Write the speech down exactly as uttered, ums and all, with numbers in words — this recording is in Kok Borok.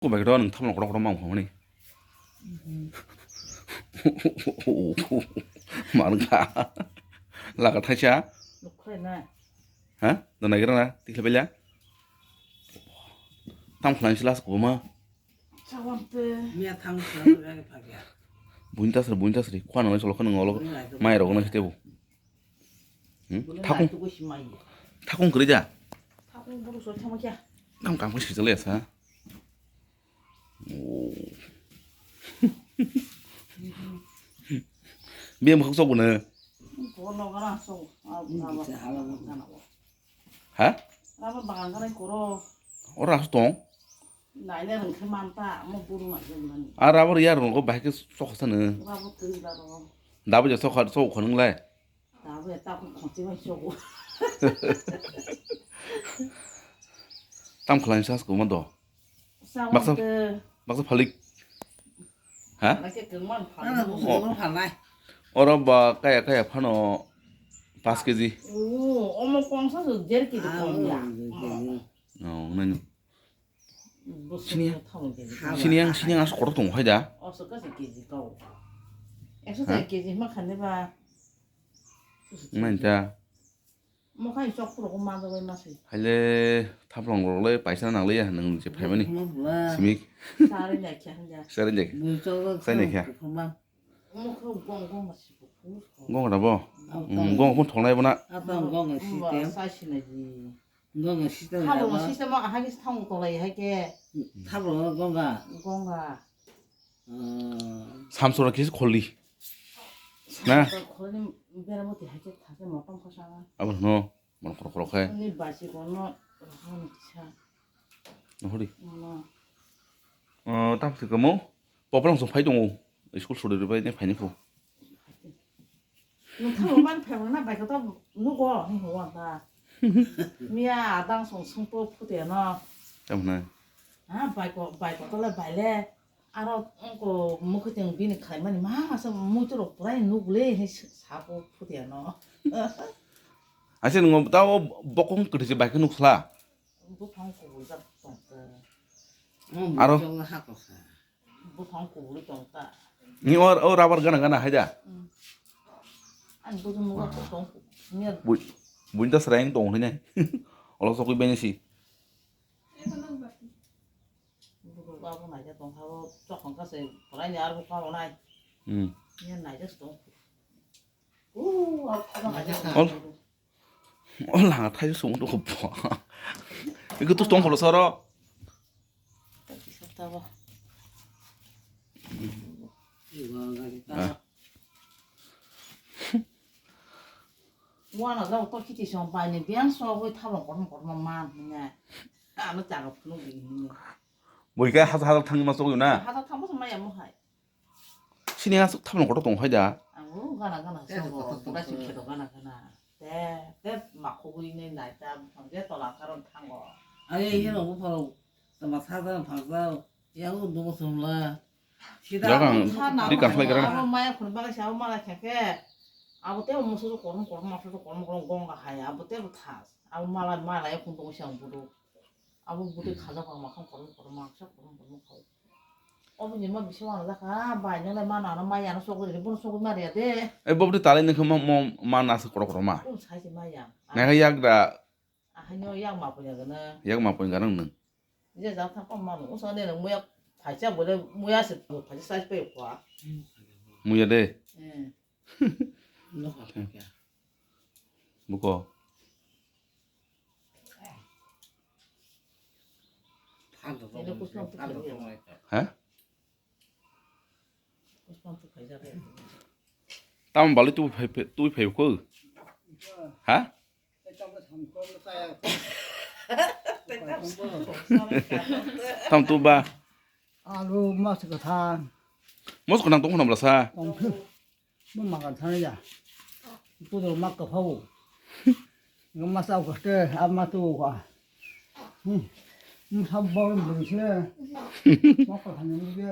Ko bai ro nwng thamlo kotor kotor mang phangmani. Marga. Laga thaisa. Nukhlai na. Ha? Dona gira na. Tikhle bela. Tam khlan sila ko ma. Chawante. Miya thang sa ro ya phagya. Buin tasri, buin tasri. Khwa nang solo khon ngolo. Mai ro na sitebo. Hmm? Thakung. Thakung kwrwi da? Thakung buru so thangma kya? Kam kam khe sijak le sa. Oh. Biya mukhang sok bune. Bono gara so. Ha? Rama bagan gara koro. Ora so tong. Naina rengkhe manta mo buru ma jemani. Ar rubber yar rongo bahai khe sok sana. Rubber twi da ro. Dabu ja sok sok khonung lai. Tabuk ya, tabuk khonti bai chogo. Tam khlai sas ko ma do. Baksa, baksa phalik. Ha? Ana ke kengman phalik. Oro ba kaya kaya phano paanch kg. Oh, omo kongsa so der kg kong ya. Oh, nani. Sini, sini yang, sini yang asok kotor tongo hai da. Oso kasi kg kau. Ekso kg ma khani ba. Nai ta. Mo khai sok puro ko ma do bai ma si. Haile thaplong rok le paisa nang le ya nang je phaimani. Simik. Sari nai kya hanja. Sari nai. Sai nai kya. Mo khai gong gong ma si ko. Gong da bo. Gong ko thongnai bo na. Abang gong si tem. Sa si nai ji. Gong si tem. Thabo system ahai ni thang to lai hai ke. Thabo gong ga. Gong ga. Samsora kisa kholi. Na? Kholi bera moti hai khe thake motom khosanga. Abo no, mon khoro khoro khai. Ni basi kono rohon kisa. Nohori. Mono. Tam thikamo. Poplang song phai tongo. School suri bai ne phai ni phu. Nokthar rok mani phai rok na bai khe to nugo hwnwi hwnwi ta. Miya adang song songpo phutya no. Tamo hwnwi. Ha bai ko bai ko tole bai le aro ongko mukhuiteng bini khlaimani ma masa muitu rok purai nuk le hwnwi sapo phutya no. Aise nungo tao bokong kwthwi se bai khe nuk sla. Buphang kubul jak tong ta. Aro. Buphang kubul tong ta. Ni o o rubber gana gana hai da. Ang buju muga ko tong. Ni bui bui ta srang tong hine. Olo sokoi bene si. Buju ba bo nai ja tong ha bo chokong ka se prai ni ar bu ka bo nai. Hmm. Ni nai ja tong. Ol. Ol langa thai sung tu ko bo. Iku tu tong kholo soro. Wana jao to kiti song pai ni biang so goi thabang kotor kotor ma man hine. Ano jaga phunu bi hine. Boi kai hajar hajar thangma sogoi na. Hajar thangma song maya mo hai. Sini aswk thabang kotor tong hai da. Ang gana gana sobo, pura sikhe do gana gana. Te te makhogwi ne nai ta bwsang je tola karon thango. Ai hero bu pharo tama sa da phang da. Ya u do sum la. Sida. Jaga ang di kan khlai gara. Abo maya khun bagai sa mala khe khe. Abo te musu korom korom musu korom korom gong ga hai abo te thas. Abo mala mala ya khun tong sa budu. Abo bwtwi khajak rok makhang korom korom, maksa korom korom kha. Oboni ma bising wng jakha, bai nole ma nano ma yano sogwi rw, bono sogwi ma rw de. E bo bwtwi talai nokhe mo, mo ma nasa korom korom ma. Kung sai se ma yang. Nokhe yak da. Ahaino yak ma puya gana. Yak ma puya gana nwng. Je jang thang kom mano, usa ne nang muya phaisa bole, muya se phaisa sai pe kwa. Muya de. Eh. Buko. Ha? Tam bali tu phai, tu phai ko. Ha? Tam tu ba. Alu mas ka than. Mos ko nang tong khonam la sa. Tong phi. Bo makan thani ya. Pudor mak ka phau. Ngam masa ka te, ama tu ka. Hmm. Hmm, sab bor bung se. Mak ka thani ni dia.